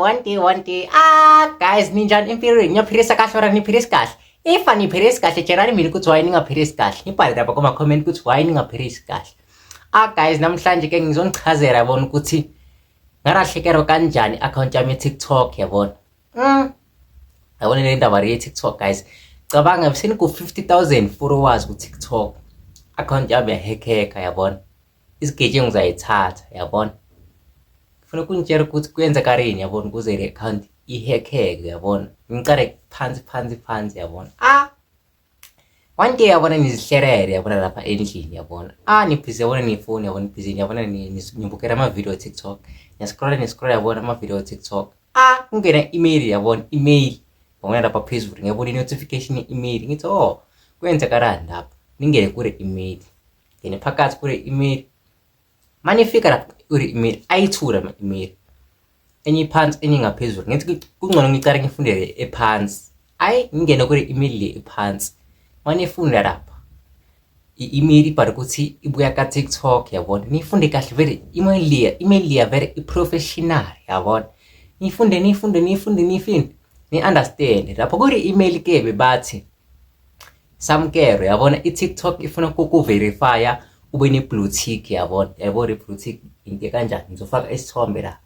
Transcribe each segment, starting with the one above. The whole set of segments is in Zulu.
One day, one day. Ah, guys, ninjani empilweni? Niyaphilisa kahle or aniphilisi kahle? If aniphilisi kahle, tshelani mina ukuthi why ningaphilisi kahle. Nibhale lapha kuma comment ukuthi why ningaphilisi kahle. Ah guys, namhlanje ke ngizonichazela yabona ukuthi ngalahlekelwa kanjani i-account yami ye-TikTok yabona. Yabona le ndaba le ye-TikTok guys. Cabanga seniku 50,000 followers ku-TikTok. Account yami yahackeka yabona. Izigebengu ngizayithatha yabona. Ngifuna ukunitshela ukuthi kwenzakaleni yabona ukuze le account ihackeke yabona. Ngicale phansi phansi phansi yabona. Ah one day yabona nizihlelele yabona lapha endlini yabona. Ah nibhizi yabona nifoni yabona nibhizi yabona nibukela ama-video TikTok. Niyascrolla niscrolla yabona ama-video TikTok. Ah kungena email yabona email. Yabona lapha phezulu ngiyabona i-notification ye-email ngithi oh kwenzakalani lapha. Ningene kule email. Ngene phakathi kule email. Manifika lapha kule email ayithula ama-email. Enye iphansi enye ngaphezulu. Ngithi kungcono ngicale ngifundele ephansi. Ayi ngingene kule email le ephansi. Manifunda lapha i-email ibhala ukuthi ibuya ka-TikTok yabona. Niyifunde kahle vele email leya, email leya vele i-professional yabona. Niyifunde niyifunde niyifunde niyifunde ni-understand. Lapho kule email ke bebathi Samkelo yabona i-TikTok ifuna ukuku-verify-a ube ne-blue tick yabona. Yayibona i-blue tick into kanjani? Ngizofaka isithombe la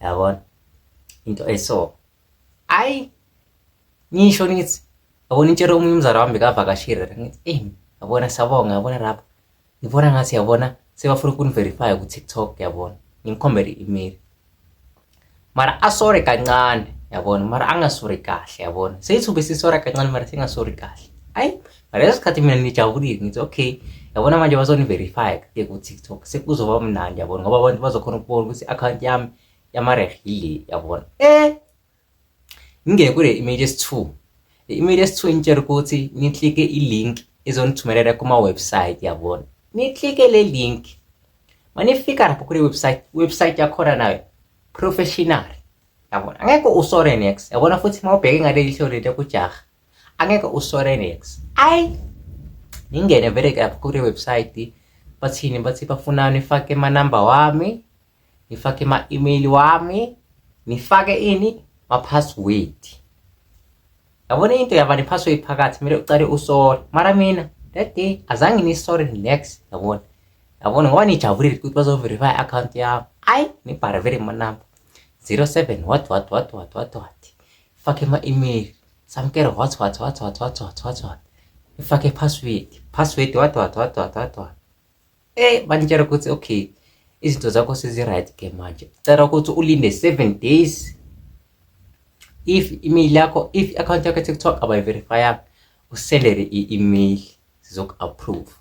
yabona into eso. Ayi ngisho ngithi yabona intshela omunye umzala wami bekavakashile ngithi eh yabona siyabonga yabona lapha ngibona ngathi yabona sebafuna ukuni-verify ku-TikTok yabona ngimkhombele i-email mara asore kancane yabona mara angasori kahle yabona seyithi besisora kancane mara singasori kahle ayi mara leso sikhathi mina ngijabulile ngithi okay yabona manje bazoni-verify ke ku-TikTok sekuzoba mnandi yabona ngoba abantu bazokhona ukubona ukuthi i-account yami yamarehe yile yabona eh ngingene kule email yesi-2 le email yesi-2 ingitshela ukuthi niklike i-link ezonithumelela kuma-website yabona niklike le link manifika lapho kule website website yakhona nayo professional yabona angeke usore next yabona futhi uma ubheke ngaleli hlo leli kujaha angeke usore next ayi ningene vele lapho kule website bathini bathi bafuna nifake amanamba wami nifake ama-email wami nifake ini ma-password yabona into yaba ne-password phakathi kumele ucale usole mara mina that day azange nisole next yabona yabona ngoba nijabulile ukuthi bazoverify i-account yami ayi nibhale vele amanamba 07 what what what what what what fake ama-email samkele what what what what what what what what nifake password password what what what what what what eh banitshela ukuthi okay izinto zakho sezi-right ke manje cela ukuthi ulinde 7 days if email yakho if i-account yakho e-TikTok abayiverifyanga usendele i-email sizoku-approve.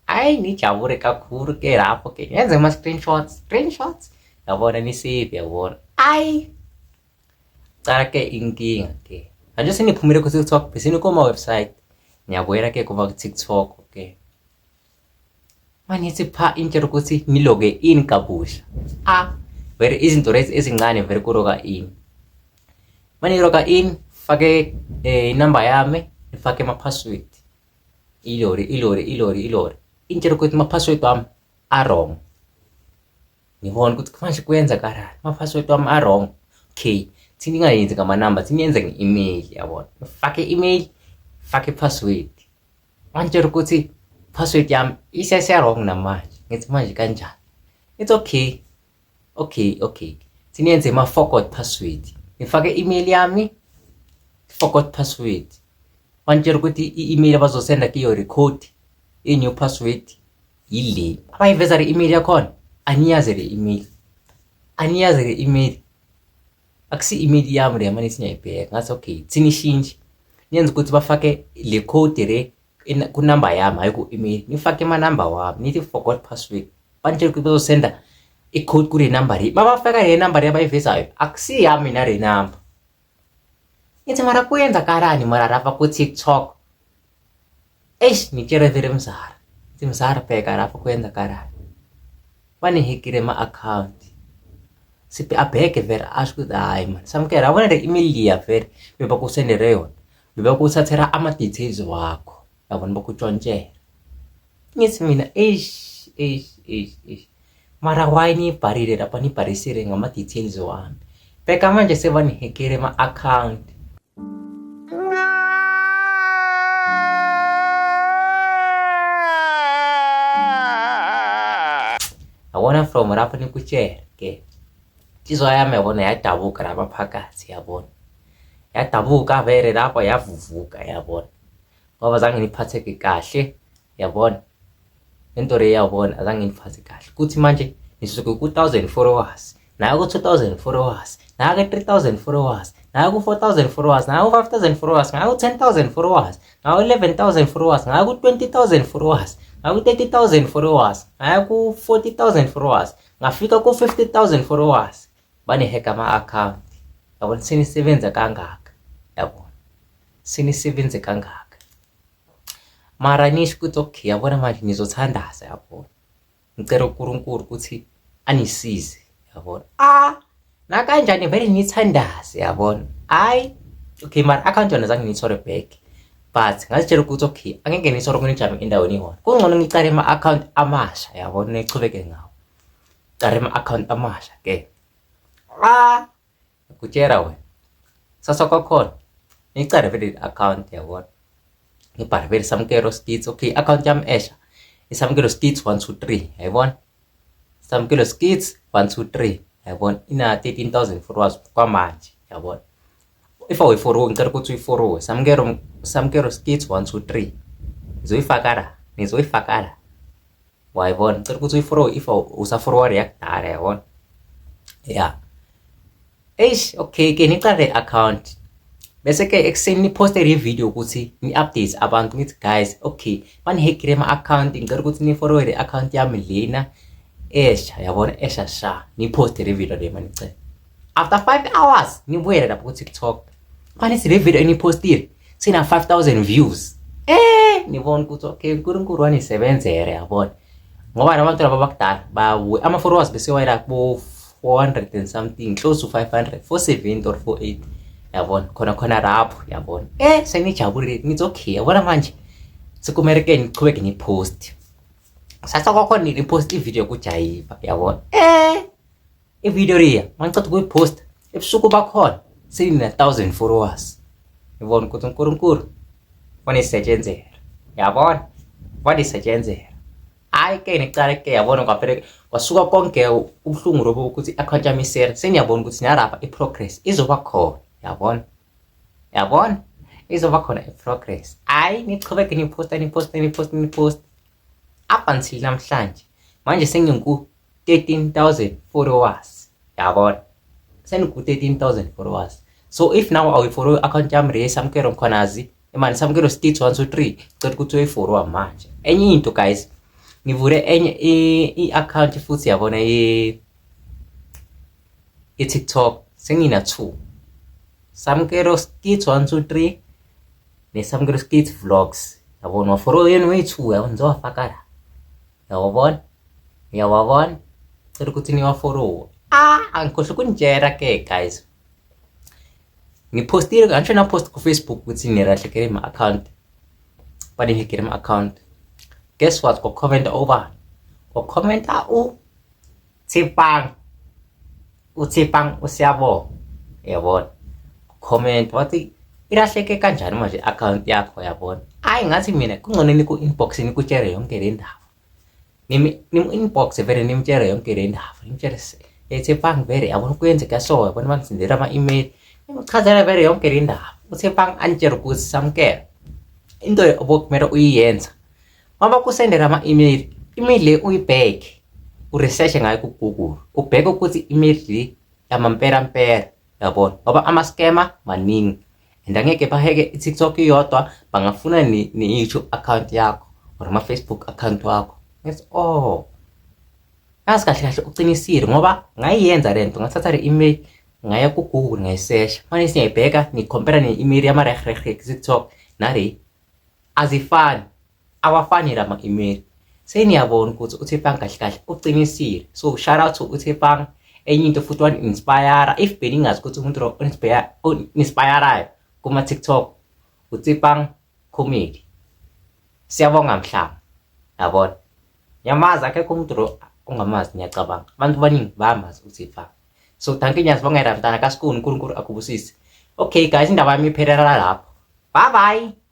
Ayi nijabule kakhulu ke lapho ke yenze ama-screenshots screenshots yabona nisave yabona ayi cala ke inkinga ke manje seniphumile ku-TikTok bese kuma-website ngiyabuyela ke kuma ku-TikTok ke manithi pha intshela ukuthi niloge in kabusha ah vele izinto lezi ezincane vele kuloga in maniloga in fake inamba yami nifake ama-password ilori ilori ilori ilori intshela ukuthi ama-password wami a-wrong ngibona ukuthi manje kwenzakalani ama-password wami a-wrong okay thina ingayenzi ngamanamba thina yenze nge-email yabona fake i-email fake i-password wantshela ukuthi password yami isese-wrong namanje ngithi manje kanjani it's okay okay okay thina yenze ama-forgot password ngifake i-email yami forgot password wantshela ukuthi i-email abazosenda kiyo record i-new password yile abayiveza le email yakhona aniyazi le email aniyazi le email akusi email yami le manje singayibheka ngathi okay thina ishintshe niyenza ukuthi bafake le code le kunamba yami hayi ku-email nifake amanamba wami nithi forgot password bantshela ukuthi bazosenda i-code kule number le mabafaka le number le abayivezayo akusiyami nale number ngithi mara kuyenzakalani mara lapha ku-TikTok eish ngitshele vele mzara ngithi mzara bheka lapha kuyenzakalani banihekile ama-akhawunti sipe abheke vele asho ukuthi hhayi mani samukela yabona le email liya vele bebakusendele yona bebakuthathela ama-details wakho yabona bakutshontshela ngithi mina eish eish eish eish mara why niyibhalile lapha nibhalisile ngama-details wami Bheka manje sebanihekele ama-akhawunti. Yabona from lapho nikutshela ke inhliziyo yami yabona yadabuka lapha phakathi yabona yadabuka vele lapho yavuvuka yabona ngoba zange niphatheke kahle yabona lento le yabona azange ngiphathe kahle kuthi manje ngisuke ku-1000 followers naye ku-2000 followers naye ku-3000 followers naye ku-4000 followers naye ku-5000 followers naye ku-10000 followers naye ku-11000 followers naye ku-20000 followers naye ku-30000 followers naye ku-40000 followers ngafika ku-50000 followers baneheka ama-akhawunti yabona senisebenza kangaka yabona senisebenze kangaka Mara nisho ukuthi okay yabona manje ngizothandaza yabona. Ngicela uNkulunkulu ukuthi anisize yabona. Ah nakanjani vele ngithandaze yabona. Hayi okay mara account yona zange ngiyithole back. But ngazitshela ukuthi okay angeke ngiyithole nginijame endaweni eyi-one. Kungcono ngicale ama-account amasha yabona nichubeke ngawo. Cale ama-account amasha ke. Ah Kutshela wena. Sasa kwakhona. Ngicale vele i-account yabona. Ngibhale vele Samkelo Skits. Okay, i-account yami esha. ISamkelo Skits 123, yayibona? Samkelo Skits 123, yayibona? Ina 13,000 followers kwamanje, yabona? If awuyifollow ngicela ukuthi uyifollow. Samkelo Samkelo Skits 123. Ngizoyifaka la, ngizoyifaka la. Wayibona? Ngicela ukuthi uyifollow if usafollowa yakudala, yabona? Yeah. Eish, okay ke niqale account. Bese ke ekuseni niposte le video ukuthi ni-update abantu ngithi guys, okay, banihekile ama-account, ngicela ukuthi ni-follow le account yami lena esha, yabona esha sha. Niposte le video le manicela. After 5 hours nibuyele lapho ku-TikTok. Banithi le video enipostile sina 5000 views. Eh, nibona ukuthi okay uNkulunkulu wanisebenzela yabona. Ngoba nabantu laba bakudala bawe ama followers bese wayela kubo 400 and something close to 500 470 or 480 yabona khona khona lapho yabona eh senijabulile ngithi okay yabona manje sekumele ke ngichubeke ngipost sasa kwakhona ngipost ivideo yokujayiva yabona eh ivideo leya mangiceda ukuyipost ebusuku bakhona seyina 1000 followers ngibona ukuthi uNkulunkulu wanisetshenzela yabona wanisetshenzela hayi ke niqale ke yabona kwaphela kwasuka konke ubuhlungu lobo ukuthi i-account yami isere sengiyabona ukuthi nalapha i-progress izoba khona yabona yabona izoba khona i-progress hayi niqhubeke niposta niposta niposta niposta up until namhlanje manje sengingu 13000 followers yabona sengiku 13000 followers so if now awuyifollow i-account yami le Samkelo Mkhwanazi imani Samkelo Skits 123 cela ukuthi uyifollow manje enye into guys ngivule enye i-account futhi yabona i-TikTok sengina 2 Samkelo Skits 123 ne Samkelo Skits Vlogs yabona wafollow yenu wethu yabona ngizowafaka la yawabona uyawabona cela ukuthi niwafollow ah angikhohlwa ukunitshela ke guys ngipostile ngisho napost ku-Facebook ukuthi ngilahlekele ima-account banihekele ima-account guess what kwakhomenta ubani kwakhomenta uThipang uThipang usiyabonga yabona comment wathi ilahleke kanjani manje i-account yakho yabona ayi ngathi mina kungcono niku-inbox nikutshele yonke le ndaba nimu-inbox vele nimtshele yonke le ndaba nimtshele Thepang vele yabona kuyenzeka so yabona bangisendela ama-email nimchazela vele yonke le ndaba uThepang anitshele ukuthi samukela into obokumele uyiyenza uma bakusendela ama-email email le uyibheke uresearche ngayo ku-Google ubheke ukuthi email le yamampela mpela yabona ngoba ama-scammer maningi and angeke baheke i-TikTok iyodwa bangafuna ne-YouTube account yakho or ama-Facebook account wakho ngithi oh yazi kahle kahle uqinisile ngoba ngayiyenza le nto ngathatha le email ngaya ku-Google ngayisesha manje siyayibheka ngikhompera ne-email yama-reh TikTok nale azifani awafani lama email seniyabona ukuthi uThepang kahle kahle uqinisile so shout out to uThepang enye into futhi wani inspire if beningazi ukuthi umuntu lo inspire inspire kuma TikTok uThepang comedy siyabonga mhlanga yabona ngiyamazi akekho umuntu lo ongamazi ngiyacabanga abantu abaningi bayamazi uThepang. So dankie, ngiyazibongela mntana kaSkuni, uNkulunkulu akubusise. Okay guys, indaba yami iphelela lapho. Bye bye.